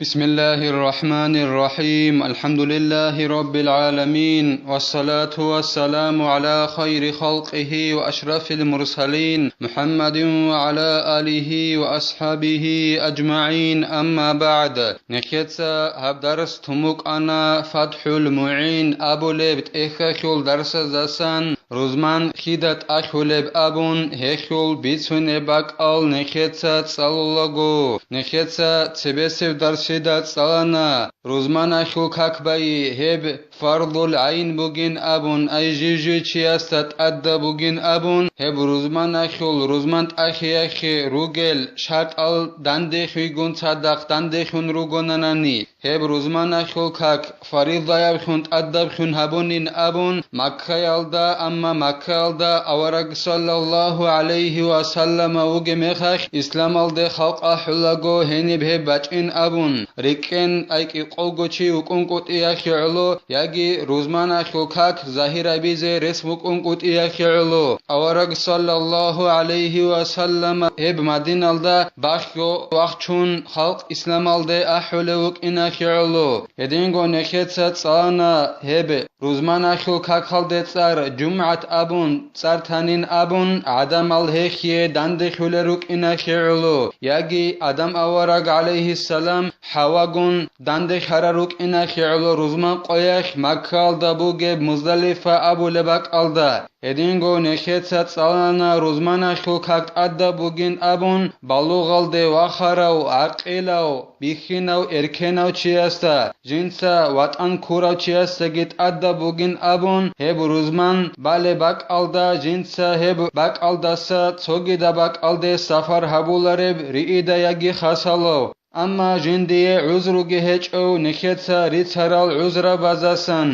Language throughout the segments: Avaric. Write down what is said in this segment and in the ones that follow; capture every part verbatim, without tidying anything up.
بسم الله الرحمن الرحيم. الحمد لله رب العالمين. والصلاة والسلام على خير خلقه وأشرف المرسلين محمد وعلى آله وأصحابه أجمعين. أما بعد. Нехеца гьаб дарс тумукъана ФатхӀул МугӀин абулеб тӀехьалъул дарсаздасан рузман хида тӀалъулеб абун, гьелъул бицунеб бакӀал нехеца цӀалулаго, нехеца цебесеб дарсида цӀалана, рузманалъул как байи гьеб фарзул гӀайн бугин абун, ай жив-жив чиясда тӀадаб бугин абун, гьеб рузманалъул рузман тӀахьиялъе ругел шартӀал дандехъвигун цадахъ дандехун ругонанани, гьеб рузманалъул как фаризаябхъун тӀадабхъун гьабунин абун Маккаялда, амма Маккаялда авараг саллаллагьу гӀалайгьи ва саллама вугеб мехалъ исламалде халкъ ахӀулаго гьениб гьеб бачӀин абун, рикӀкӀен, ай кӀикъолго чи вукӀун кӀутӀиялъе гӀоло, яги рузманалъул как загьир гьабизе рес вукӀун кӀутӀиялъе гӀоло. Авараг саллаллагьу гӀалайгьи ва саллама гьеб Мадиналда бахъго вахчун халкъ исламалде ахӀулев вукӀиналъе гӀоло. Гьединго нехеца цӀалана гьеб рузманалъул какалде цӀар ЖумгӀат абун, цӀар танин абун, гӀадамал гьехие дандехулел рукӀиналъе гӀоло, яги Адам авараг гӀалайгьиссалам ХӀавагун дандехарал рукӀиналъе гӀоло рузман къоялъ Маккаялда бугеб Муздалифа абулеб бакӀалда. Гьединго нехеца цӀалана рузманалъул как тӀадаб бугин абун, балугъалде вахарав, гӀакъилав, бихьинав, эркенав чиясда, жинца ватӀан ккурав чиясдаги тӀадаб бугин абун, гьеб рузман балеб бакӀалда, жинца гьеб бакӀалдаса цогидаб бакӀалде сафар гьабулареб риида яги хасалав. Амма жиндие гӀузруги гьечӀев нехеца рицарал гӀузрабазасан.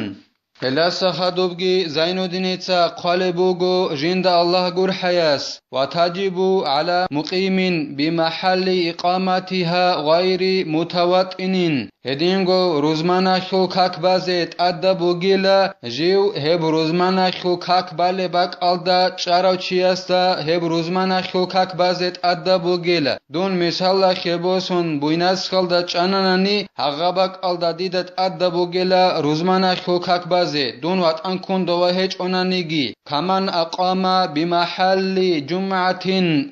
Гьелдаса хадубги Зайнуддиница хъвалеб буго жинда Аллагь гурхӀаяс: وتجب على مقيم بمحل إقامتها غير متوطن. Гьединго рузманалъул как базе тӀадаб бугила жив, гьеб рузманалъул как балеб бакӀалда чӀарав чиясда гьеб рузманалъул как базе тӀадаб бугила. Дун мисалалъе босун, Буйнакскалда чӀананани, гьагъа бакӀалда дида тӀадаб бугила рузманалъул как базе, дун ватӀан ккун дова гьечӀонаниги. كمن أقام بمحل جمعة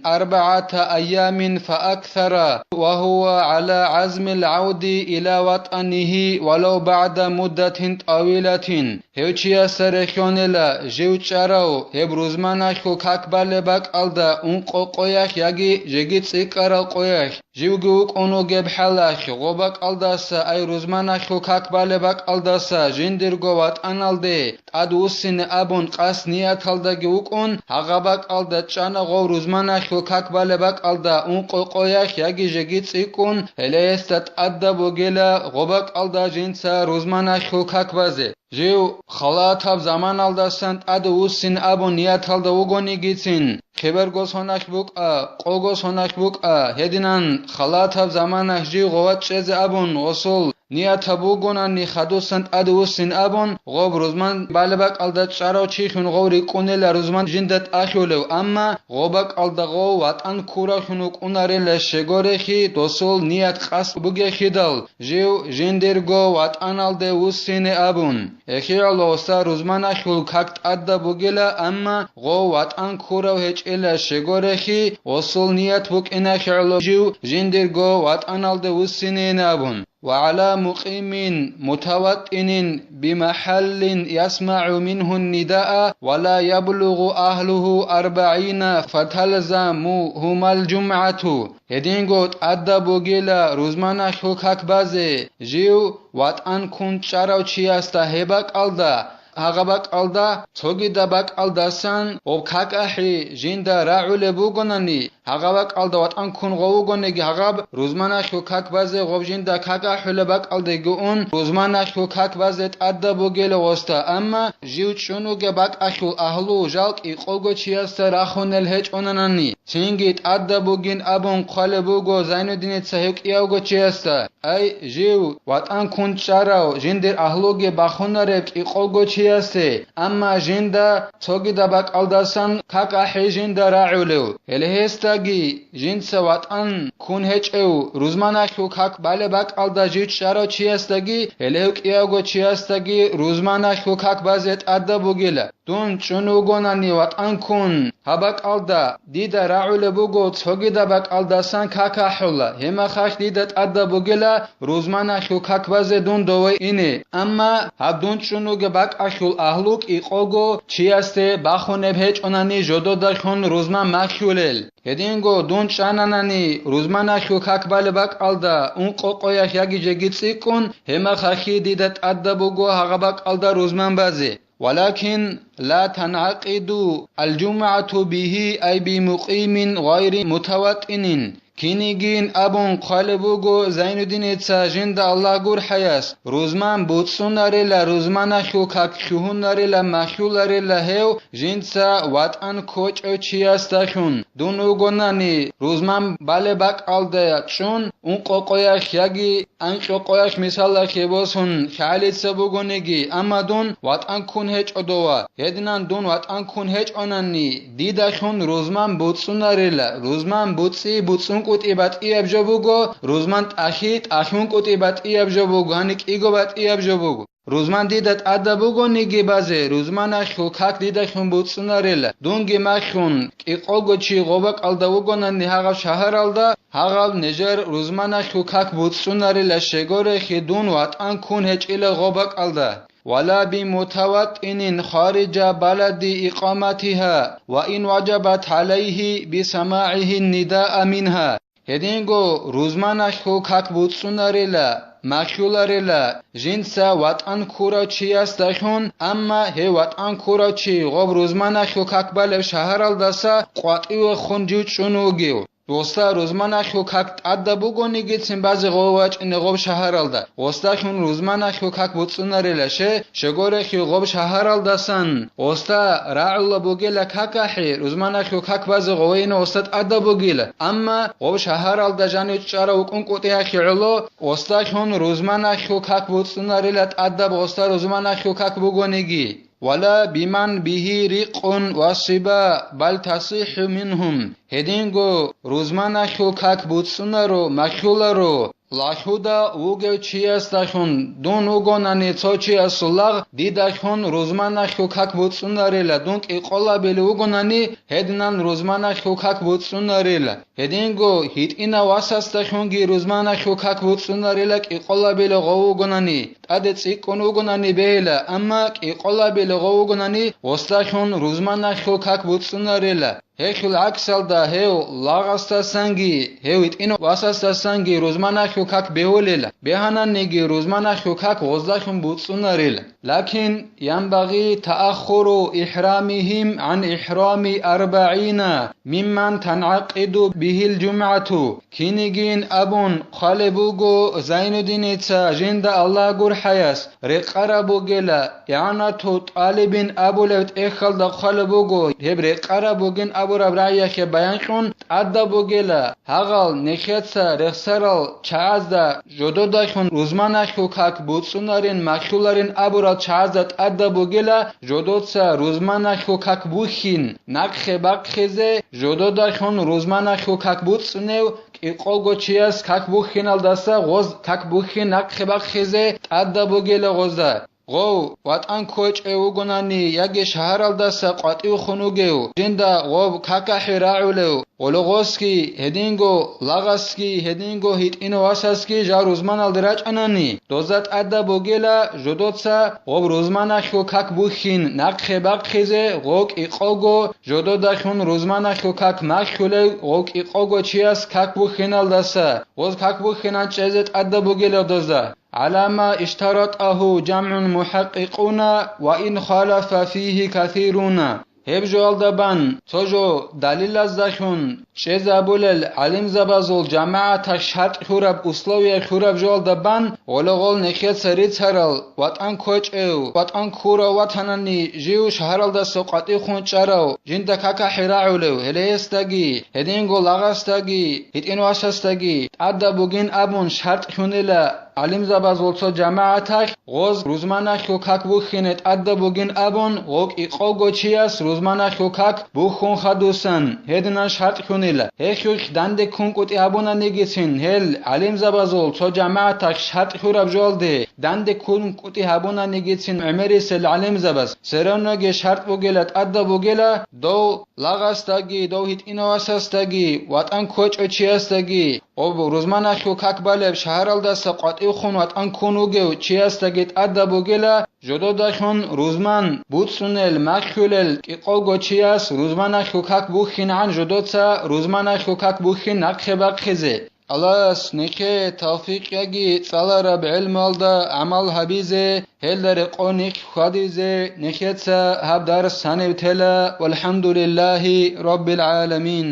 أربعة أيام فأكثر وهو على عزم العودة إلى وطنه ولو بعد مدة طويلة. Гьев чиясда рехьонила жив чӀарав гьеб рузманалъул как балеб бакӀалда ункъо къоялъ яги жеги цӀикӀкӀарал къоялъ, живги вукӀун вугеб хӀалалъ, гъо бакӀалдаса, ай рузманалъул как балеб бакӀалдаса жиндирго ватӀаналде тӀадвуссине абун къасд нияталдаги вукӀун, гьагъа бакӀалда чӀана гъов рузманалъул как балеб бакӀалда ункъо къоялъ яги жеги цӀикӀкӀун, гьеле гьесда тӀадаб бугила гъо бакӀалда жинца рузманалъул как базе. Жив халатаб заманалдасан тӀаде вуссин абун нияталда вугонигицин, хиберго соналъ букӀа, къого соналъ букӀа, гьединан халатаб заманалъ жив гъоват чӀезе абун, гъосул ниятаб бугонани хадусан тӀаде вуссин абун, гъоб рузман балеб бакӀалда чӀарав чихин гъов рикӀкӀунела рузман жинда тӀалъулев, амма гъо бакӀалда гъов ватӀан ккуравлъун вукӀунарила щегорехи, досул ният къасд бугехидал, жив жиндирго ватӀаналде вуссине абун. Эхиялъуса рузманалъул как тӀадаб бугила, амма гъов ватӀан ккурав гьечӀила щегорехи, гъосул ният букӀиналъе гӀоло жив жиндирго ватӀаналде вуссинейин абун. وعلى مقيم متوطن بمحل يسمع منه النداء ولا يبلغ أهله أربعين فتلزمهما الجمعة. Гьединго тӀадаб бугила рузманалъул как базе, жив ватӀан ккун чӀарав чиясда гьеб бакӀалда, гьагъа бакӀалда, цогидаб бакӀалдасан гъоб как ахӀи жинда рагӀулеб бугонани, гьагъа бакӀалда ватӀан ккун гъов вугониги, гьагъаб рузманалъул как базе гъоб жинда как ахӀулеб бакӀалдеги ун, рузманалъул как базе тӀадаб бугила гъосда, амма жив чӀун вугеб бакӀалъул агьлу жал кӀикъого чиясда рахунел гьечӀонанани, цинги тӀадаб бугин абун хъвалеб буго Зайнуддиница гьев кӀиявго чиясда. Ай, жив, ватӀан ккун чӀарав, жиндир агьлуги бахунареб кӀикъого чи чиясде, амма жинда цогидаб бакӀалдасан как ахӀи жинда рагӀулев. Гьеле гьесдаги жинца ватӀан ккун гьечӀев рузманалъул как балеб бакӀалда жив чӀарав чиясдаги, гьеле гьев кӀиявго чиясдаги рузманалъул как базе тӀадаб бугила. Дун чӀун вугонани ватӀан ккун гьаб бакӀалда, дида рагӀулеб буго цогидаб бакӀалдасан как ахӀула, гьеб мехалъ дида тӀадаб бугила рузманалъул как базе дун дове ине. Амма гьаб дун чӀун вугеб бакӀалъул агьлу кӀикъого чиясде бахунеб гьечӀонани жододалъун рузман махьулел. Гьединго дун чӀананани рузманалъул как балеб бакӀалда ункъо къоялъ яги жеги цӀикӀкӀун, гьеб мехалъ дида тӀадаб буго гьагъаб бакӀалда рузман базе. ولكن لا تنعقد الجمعة به أي بمقيم غير متوطن. Кинигин абун хъвалеб буго Зайнуддиница жинда Аллагь гурхӀаяс, рузман буцӀцӀунарила, рузманалъул как лъугьунарила, махьуларила гьев жинца ватӀан ккочӀев чиясдалъун. Дун вугонани, рузман балеб бакӀалда чӀун, ункъо къоялъ яги анкьго къоялъ мисалалъе босун лъагӀалица бугониги, амма дун ватӀан ккун гьечӀо дова. Гьединан дун ватӀан ккун гьечӀонани, дидалъун рузман буцӀцӀунарила, рузман буцӀцӀи буцӀцӀункӀутӀи батӀияб жо буго, рузман тӀахьи тӀахьункӀутӀи батӀияб жо буго, гьани кӀиго батӀияб жо буго. Рузман дида тӀадаб бугониги базе, рузманалъул как дидалъун буцӀцӀунарила. Дунги махьун, кӀикъого чи гъоб бакӀалда вугонани гьагъаб шагьаралда, гьагъаб нижер рузманалъул как буцӀцӀунарила, щегорехи дун ватӀан ккун гьечӀила гъоб бакӀалда. ولا بمتوطن خارج بلد إقامتها وإن وجبت عليه بسماعه النداء منها. Гьединго рузманалъул как буцӀцӀунарила, махьуларила, жинца ватӀан ккурав чиясдалъун, амма гьев ватӀан ккурав чи гъоб рузманалъул как балеб шагьаралдаса къватӀивехун жив чӀун вугев. Гъосда рузманалъул как тӀадаб бугонигицин базе гъов вачӀине гъоб шагьаралда, гъосдалъун рузманалъул как буцӀцӀунарила, ще, щегорехи гъоб шагьаралдасан гъосда рагӀула бугела как ахӀи, рузманалъул как базе гъовейин гъосда тӀадаб бугила. Амма гъов шагьаралда жанив чӀарав вукӀун кӀутӀиялъе гӀоло, гъосдалъун рузманалъул как буцӀцӀунарила тӀадаб гъосда рузманалъул как бугониги. ولا بمن به رق وصبا بل تصح منهم. Гьединго рузманалъул как буцӀцӀунаро, махьуларо, лагьуда вугев чиясдалъун, дун вугонани цо чиясул лагъ, дидалъун рузманалъул как буцӀцӀунарила, дун кӀикъолабилев вугонани, гьединан рузманалъул как буцӀцӀунарила. Гьединго гьитӀинав васасдалъунги рузманалъул как буцӀцӀунарила, кӀикъолабилев гъов вугонани, тӀаде цӀикӀкӀун вугонани бегьила, амма кӀикъолабилев гъов вугонани, гъосдалъун рузманалъул как буцӀцӀунарила. Гьелъул гӀаксалда гьев лагъасдасанги, гьев гьитӀинав васасдасанги рузманалъул как бегьулел, бегьананиги рузманалъул как гъоздалъун буцӀцӀунарил. لكن ينبغي تأخر إحرامهم عن إحرام أربعين ممن تنعقد به الجمعة. Кинигин абун хъвалеб буго Зайнуддиница жинда Аллагь гурхӀаяс, рекъараб бугела, игӀанату тӀалибин абулеб тӀехьалда хъвалеб буго, гьеб рекъараб бугин абураб рагӀиялъе баян кьун тӀадаб бугела, гьагъал нехеца рехсарал чагӀазда жододалъун рузманалъул как буцӀцӀунарин, махьуларин абурал чагӀазда тӀадаб бугела, жодоца рузманалъул как бухьин, нахъе бахъизе, жододалъун рузманалъул как буцӀцӀунев кӀикъого чияс как бухьиналдаса гъоз как бухьин нахъе бахъизе тӀадаб бугела гъозда. Гъов ватӀан ккочӀев вугонани яги шагьаралдаса къватӀивхун вугев, жинда гъов какахӀи рагӀулев, гъологъосги гьединго, лагъасги гьединго, гьитӀинав васасги жал рузманалде рачӀанани, дозда тӀадаб бугела жодоца гъов рузманалъул как бухьин нахъе бахъизе, гъов кӀикъого жододалъун рузманалъул как махьулев гъов кӀикъого чияс как бухьиналдаса, гъоз как бухьинан чӀезе тӀадаб бугелев дозда. على ما اشترطه جمع محققون وإن خالف فيه كثيرون. Гьеб жоялда бан цо жо далилаздалъун чӀезабулел гӀалимзабазул жамагӀаталъ шартӀ лъураб, условия лъураб жоялда бан, гъола-гъол нехеца рицарал, ватӀан ккочӀев, ватӀан ккурав ватанани жив шагьаралдаса къватӀивхун чӀарав, жинда какахӀи рагӀулев, гьеле гьесдаги, гьединго лагъасдаги, гьитӀинвасасдаги тӀадаб бугин абун шартӀ лъунила. гӀалимзабазул цо жамагӀаталъ гъоз рузманалъул как бухьине тӀадаб бугин абун, гъо кӀикъого чияс рузманалъул как бухьун хадусан, гьединан шартӀ лъунила. Гьелъулъ данде ккун кӀутӀи гьабунанигицин, гьел гӀалимзабазул цо жамагӀаталъ шартӀ лъураб жоялде данде ккун кӀутӀи гьабунанигицин гӀемерисел гӀалимзабаз, все равноги шартӀ бугела, тӀадаб бугела, дов лагъасдаги, дов гьитӀинав васасдаги, ватӀан кквечӀев чиясдаги, об рузманалъул как балеб шагьаралдаса къватӀивхун ватӀан ккун вугев чиясдаги тӀадаб бугела, жододалъун рузман буцӀцӀунел, махьулел кӀикъого чияс рузманалъул как бухьинегӀан жодоца рузманалъул как бухьин нахъе бахъизе. Аллагьас нехее тавфикъ яги цӀалараб гӀелмалда гӀамал гьабизе, гьелда рекъон нехь хьвадизе, нехеца гьаб дарс гьанив тела. ВалхӀамдулиллагьи раббил гӀаламин.